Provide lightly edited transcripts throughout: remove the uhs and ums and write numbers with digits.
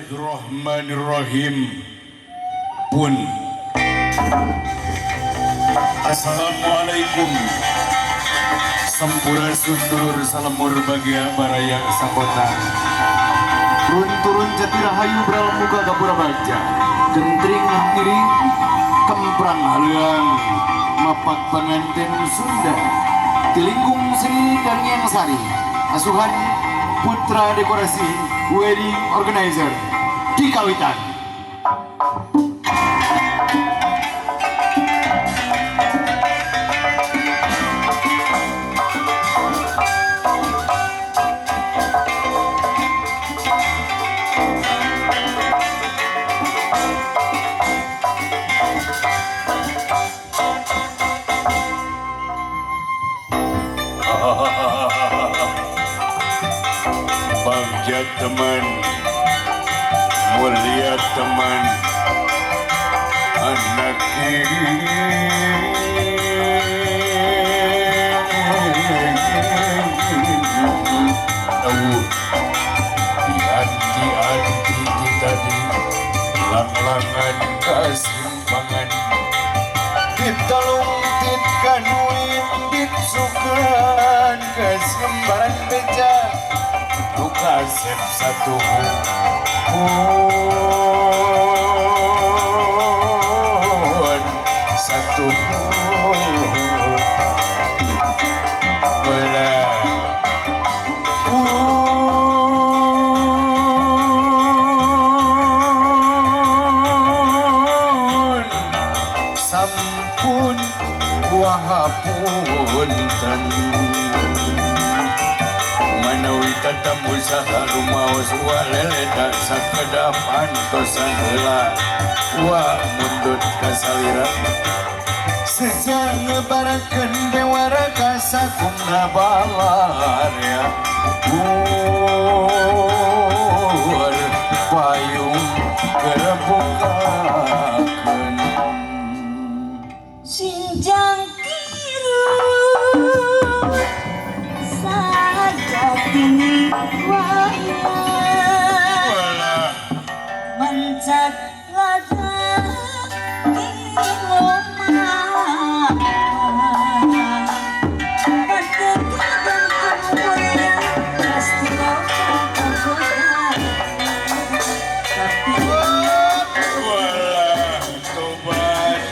Bismillahirrahmanirrahim. Pun. Assalamualaikum. Sampurasun dulur salamur bagia baraya sakota. Turun-turun jati rahayu muka gapura bagja. Gentring miring kemprang haluang mapak pengantin Sunda. Tilingkung Sri Dangiang Sari. Asuhan Putra Dekorasi Wedding Organizer di Kawitan. Bagja teman, mulia teman, anak tahu dianti-anti tadi lang-langan kasimpangan ditalungtit kanuimbit sukan kasembaran beja kasep satu pun satu bola pun sampun wahapunten manawi tatamu saha rumaos waleleda sakedap antosan heula wa mundut kasalira sesa ngebarakeun bewara kasakumna balarya ur payung gerebukakeun Sinjang tiru sajatine wayah mencak lada ing omah Padekadan kumulya pasti loba kagoda tapi walah tobat.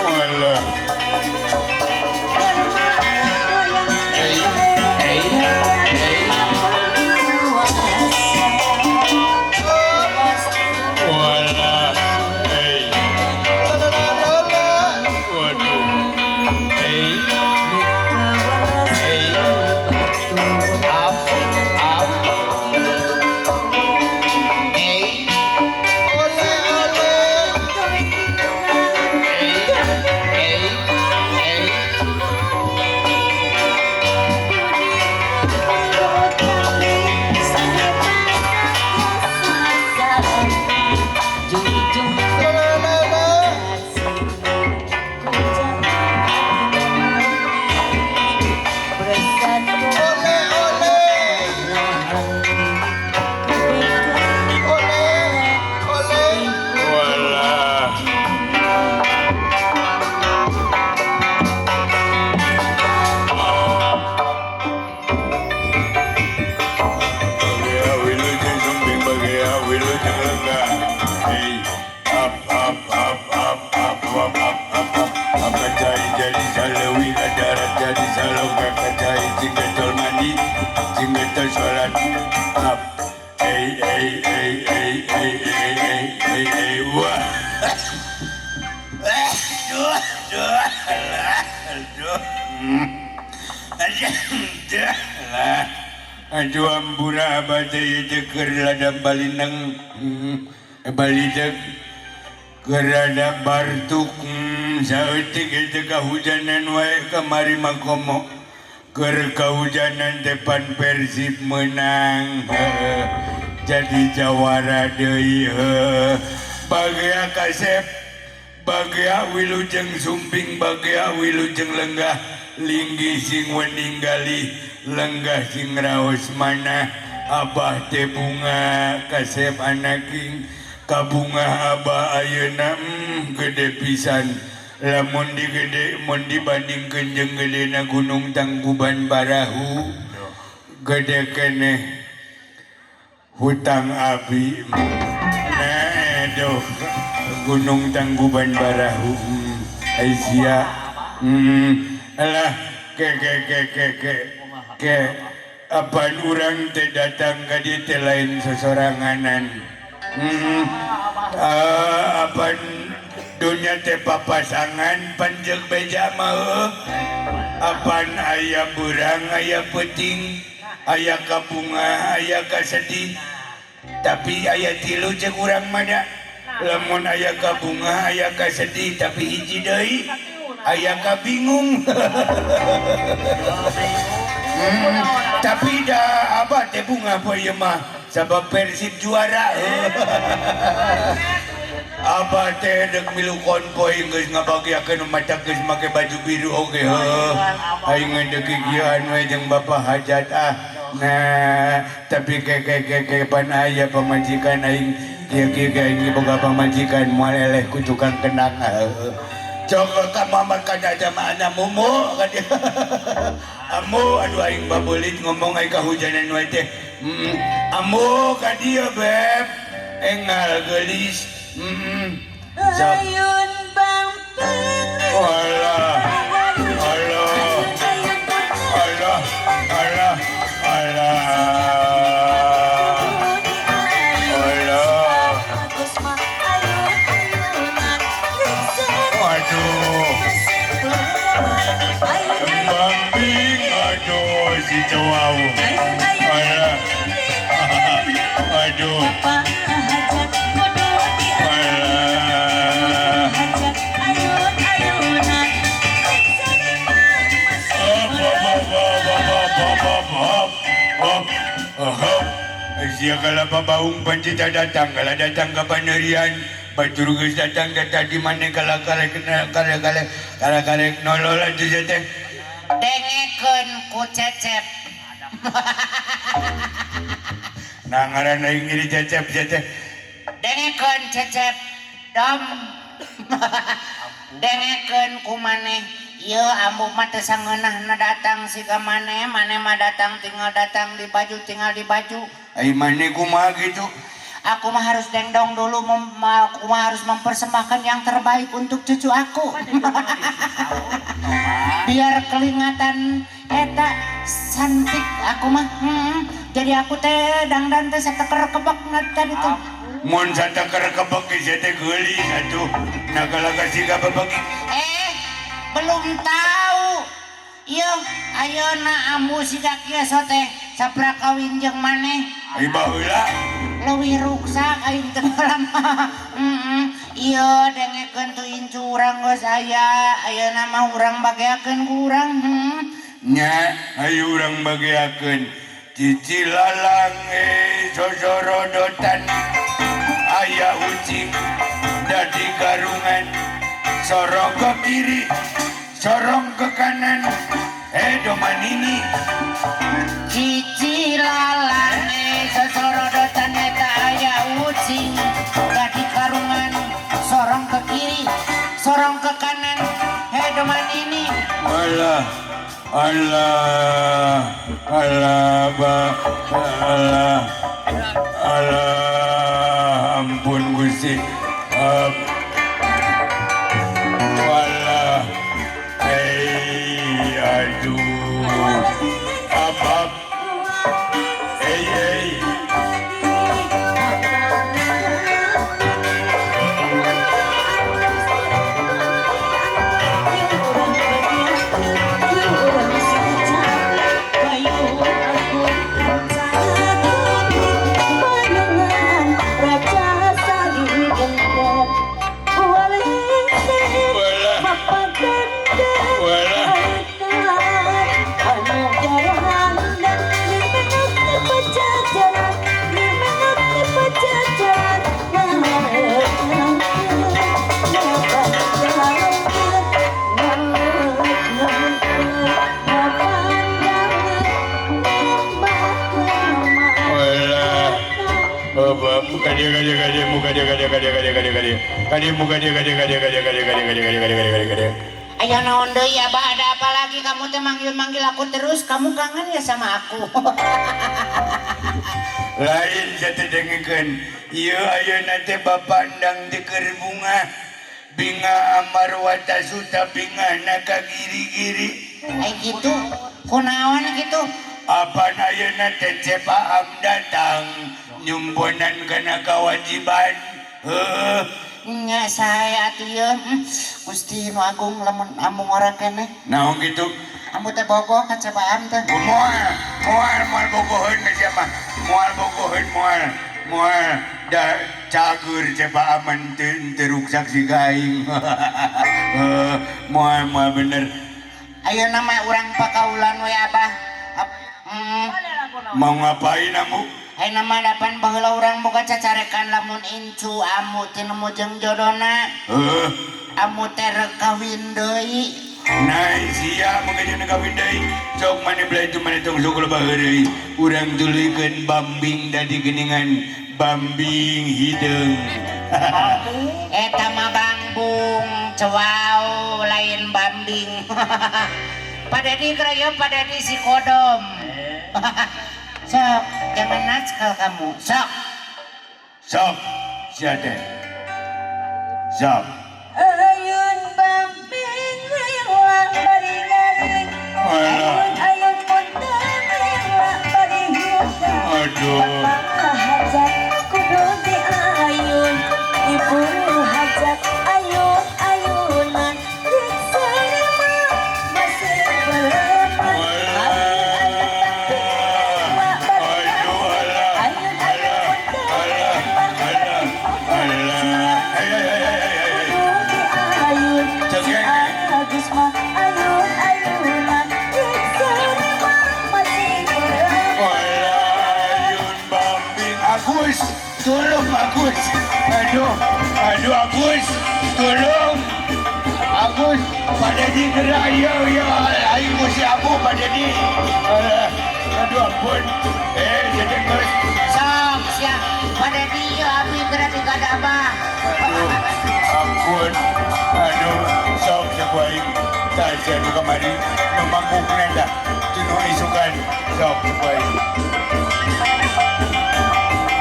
Walah. Walah. Hey. Waduh. Hey. Hey. Up. Up. Hey. Ole ole. Hey. Hey. Hey. Ole ole. Ole ole. Walah. Bagea wilujeng sumping bagea wilujeng lenggah. Hey, up up up up up up up up up. Apa cai jadi salewi kadarat jadi saloka kacai jinggetol mandi jinggetol sholat up. Hey hey hey hey hey hey hey hey hey wah. Aduh, aduh, aduh. Aduh, lah. Aduh ampura abah teh ieu keur ladang balineng balideg keur rada bartuk saeutik ieu kahujanan wae kamari mah komo keur kahujanan teh pan Persib meunang jadi jawara deui heuh. Bagea kasep Bagea wilujeng sumping, bagea wilujeng lenggah, linggih sing weninggali, lenggah sing raos manah. Abah teh bunga kasep anaking kabunga abah ayeuna gede pisan. Lamun digede mun dibandingkeun jeung gedena Gunung Tangkuban Parahu, gede keneh hutang abi. Nah, aduh, Gunung Tangkuban Parahu. Aisyah. Alah, ke ke ke ke ke ke apaan urang teh datang ka dieu teh lain sesoranganan. Apaan dunya teh papasangan panjeuk beja mah heuh. Apaan aya beurang, aya peuting, aya kabunga, aya kasedih. Tapi aya tilu cek urang mah da. Lamun aya kabunga, aya kasedih, tapi hiji deui aya kabingung. Tapi dah abah teh bunga apa ieu mah sabab Persib juara. Abah teh deuk milu konvoy geus ngabagiakeun mata geus make baju biru oge heuh. Aing deuk kikieuan we jeung Bapak Hajat ah. Nah, tapi ke ke ke ke pan aya pamajikan aing kieu kieu ge aing boga pamajikan moal eleh ku tukang kendang heuh. Cok ka mama ka jamaah mumu ka dia. Amu aduh aing babelit ngomong aing kahujanan we teh. Amu ka dieu beb. Engal geulis. Ayun bang ping. Alah. Alah. Alah. Alah. Alah. Alah. Aduh. Bang Ping, aduh si cowok. Alah. Aduh. Alah. Hop, hop, hop, hop, hop, hop, hop, hop, hop, hop. Sia kalau babaung pancita datang, kalau datang ke panerian, batur geus datang datang di mana kalau karek karek karek kalau karek nolol atuh sia teh. Dengekeun ku Cecep. Nah ngaran aing jadi Cecep sia teh. Dengekeun Cecep dom. Dengekeun ku maneh. Ieu ambu mah teu sangeunahna datang siga maneh, maneh mah datang tinggal datang di baju tinggal di baju. Ai maneh kumaha gitu? Aku mah harus dengdong dulu, aku mah harus mempersembahkan yang terbaik untuk cucu aku. Biar kelingatan eta cantik aku mah. Jadi aku teh dangdan teh sateker kebek tadi tuh. Mun sateker kebek geus teh geulis atuh. Nah kalau kasih ka babagi. Belum tahu. Ieu ayeuna ambu siga kieu so teh saprak kawin jeung maneh. Ai baheula leuwih ruksak aing teh lama. Ieu dengekeun tu incu urang geus aya, ayeuna mah urang bageakeun ku urang. Nya, ayo urang bageakeun. Cici lalang sosorodotan aya ucing dadi garungan sorong ke kiri sorong ke kanan domanini. Cici lalang sosorodotan eta aya ucing dadi karungan sorong ke kiri sorong ke kanan domanini. Alah alah alah ba alah alah ampun Gusti. Alah aduh up up Walah. Walah. ka dieu ka dieu ka dieu ka dieu. Ka dieu muka dieu ka dieu ka dieu ka dieu ka dieu ka dieu ka dieu ka dieu ka dieu ka dieu. Ayo naon deui Abah, ada apa lagi kamu teh manggil-manggil aku terus, kamu kangen ya sama aku? Lain saya dengekeun. Ieu ayeuna teh bapa endang teh keur bunga. Binga amarwata suta bingahna ka giri-giri. Ai kitu, kunaon kitu? Apan ayeuna teh Cep Aam datang nyumponan kana kewajiban. Heuh. Nya sae atuh ieu. Gusti nu agung lamun amung ora keneh. Naon kitu? Ambu teh bogoh ka Cep Aam teh. Moal, moal moal bogoheun ka sia mah. Moal bogoheun moal. Moal da cager Cep Aam teu ruksak siga aing. Moal moal bener. Ayeuna mah urang pakaulan we Abah. Mau ngapain amu? Ayeuna mah dapan baheula urang boga cacarekan lamun incu amu teh nemu jeung jodona. Heuh. Amu teh rek kawin deui. Nah, sia mun jeung kawin deui. Sok maneh belah itu maneh tong sok loba heureuy. Urang tuluykeun bambing da digeuningan bambing hideung. Eta mah bangbung cewau lain bambing. Pak Dedi keraya Pak Dedi si kodom. Sok, jangan nakal kamu. Sok. Sok, sia teh. Sok. Ayun bambing lewat bari garing. Ayun ayun muntah lewat bari hutang. Aduh. Bapak hajat kudu diayun. Ibu hajat ayun ayunan. Diterima masih berleman. Ayun ayun bambing lewat bari garing. Ayun ayun muntah lewat bari hutang. Kudu diayun. Si Agus mah ayun ayunan. Diterima masih berleman. Ayun bambing Agus, tolong Agus. Aduh, aduh Agus, tolong. Agus, Pak Dedi gerak ya ya, aing mesti abu Pak Dedi. Alah, aduh ampun. Jadi geus. Sok sia, Pak Dedi ieu abi geura digada Abah. Aduh, ampun. Aduh, sok saku aing. Tah sia nu kamari nu mangkukna tah. Teu isukan. Sok saku aing.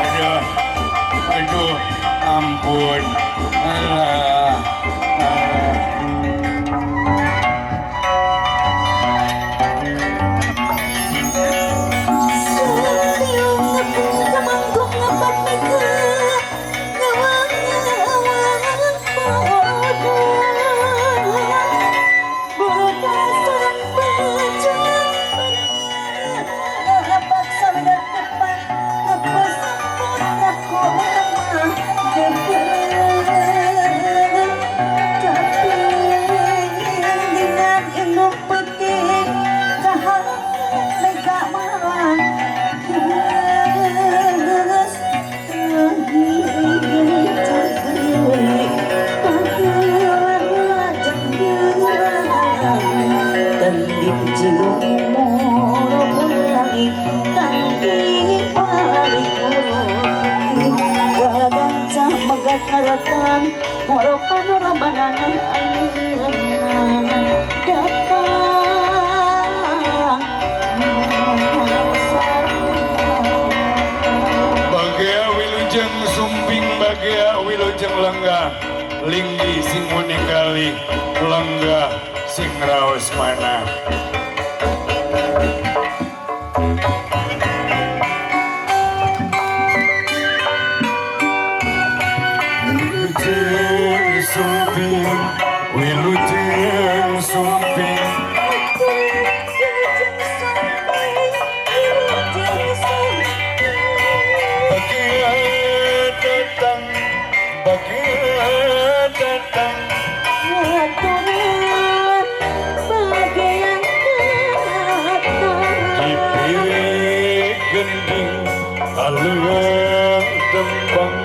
Aduh, aduh, ampun. Alah, alah. Bagea wilujeng sumping, bagea wilujeng lenggah, linggi sing meninggali, lenggah sing raos mana. Wilujeng sumping, wilujeng sumping. Bagia datang, bagia datang. Dipilih gending, haluan tembang.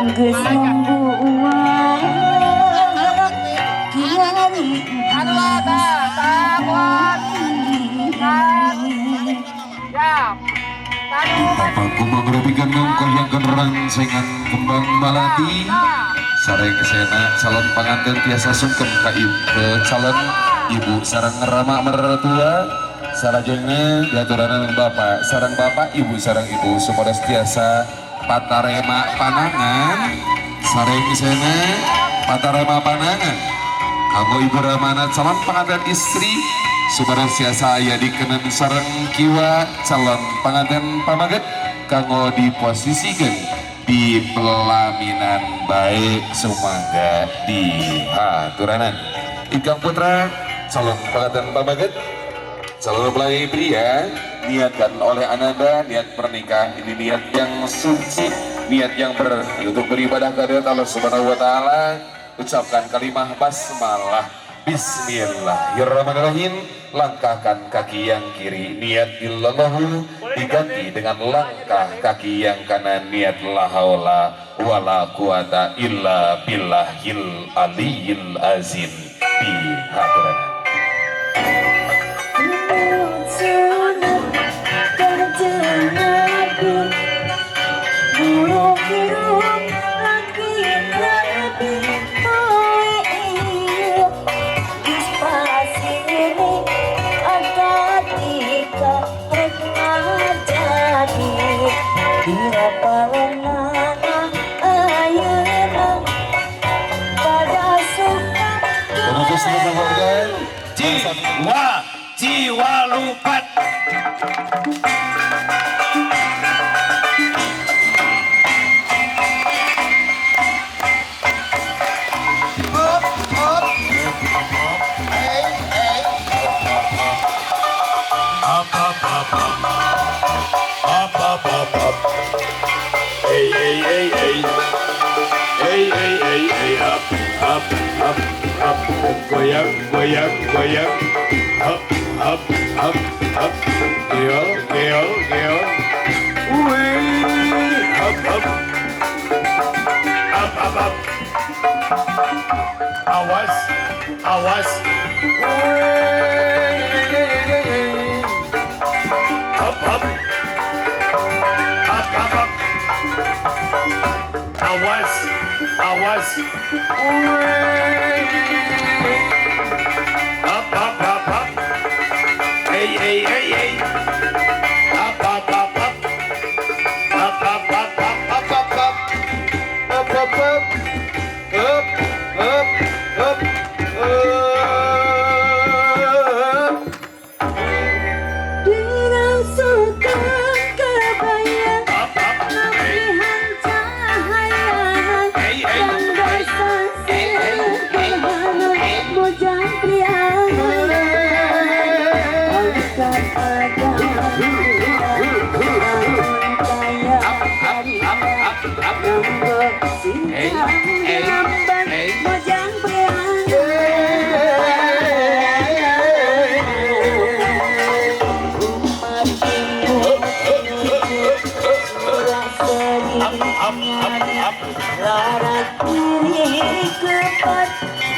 Geus membuang kiari. Bapakku mengerupikan mengkoyangkan rangsengan kembang malati. Sareng sena calon panganten tiasa sungkem ka ke calon ibu sareng rama mertua. Salajengna diaturanan bapak sareng bapak ibu sareng ibu supados tiasa patarema panangan. Sareng sena patarema panangan kanggo ibu ramana calon pengantin istri supados tiasa aya dikenen sareng kiwa calon pengantin pamaget kanggo diposisikeun di pelaminan baik sumangga di haturanan. Ingkang putra calon pengantin pamaget, calon mempelai pria, niatkan oleh ananda niat pernikahan ini niat yang suci, niat yang bersih untuk beribadah kepada Allah Subhanahu wa taala. Ucapkan kalimah basmalah, bismillahirrahmanirrahim. Langkahkan kaki yang kiri niat illallahu, diganti dengan langkah kaki yang kanan niat la haula wala quwata illa billahil aliyil azim di hadirat. Jiwa, jiwa lupat. Up, up, hey, hey, up, up, up, up, up, up, up, hey, hey, hey, hey, hey, hey, hey, hey, up, up, up, up, goyang, goyang, goyang, up, up, up, up, geol, geol, geol, wih, up, up, up, up, up, awas, awas, wih, up, up, up, up, up, awas, awas, up, up, up, up, hey, hey, hey, hey, up, up, up, up, up, up, up, up, up, up, up, up, up, up, up, up, up. Dirasukan kebaya, Up, up, lebihan cahaya, hey, hey, yang bersasar bujang priangan. Angkat ada kaya hey, hey, lamban hey. bujang priangan. Up, up, up, up. Lara kiri kepat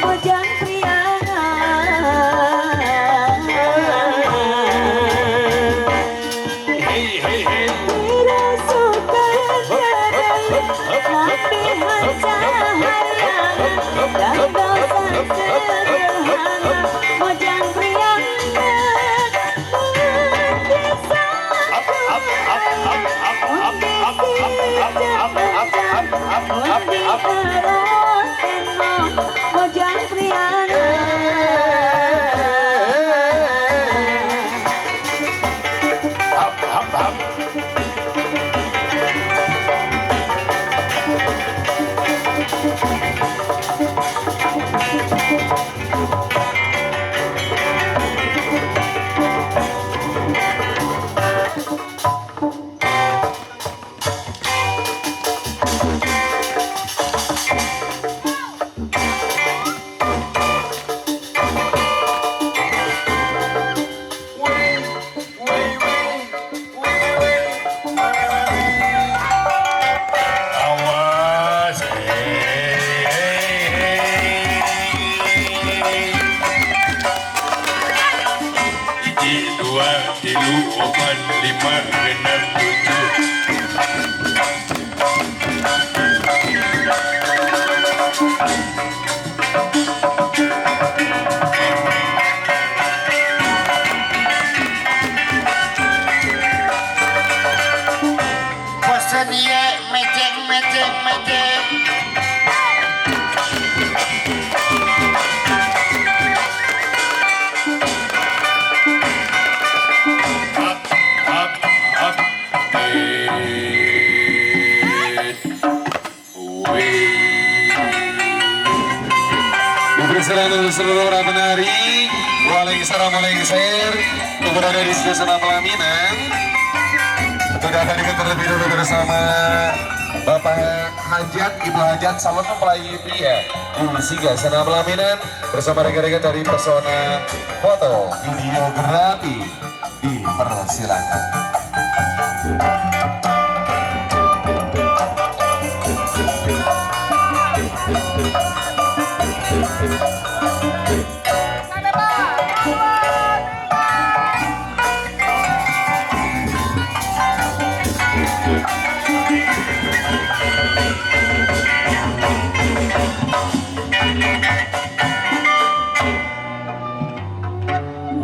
bujang priangan. Hey, hey, hey. Dirasukan kebaya, lapihan cahaya, dan dosa sederhana bujang priangan. Desa Up, up, up, up, up, up, up, up, up, up, up, up, up, up, up. Bujang priangan. Up, up, up. 3, 4, 5, 6, 7. Bosen ieu mejeng mejeng mejeng. Up, up, up, and wait. Dipersilakan untuk seluruh para penari, waalaikumsalam untuk berada di suasana pelaminan. Untuk akan ikut terlebih dahulu bersama Bapak Hajat, Ibu Hajat, calon mempelai pria di singgasana pelaminan bersama rekan-rekan dari Pesona Foto Videografi. Dipersilakan.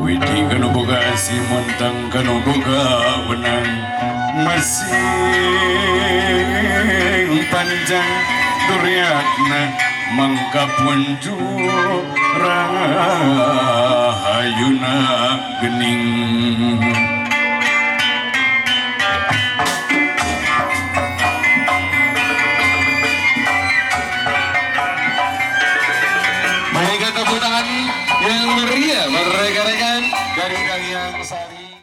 Widi kanu boga si montang kanu boga wenang masing panjang duriatna mangka punju rahayuna gening.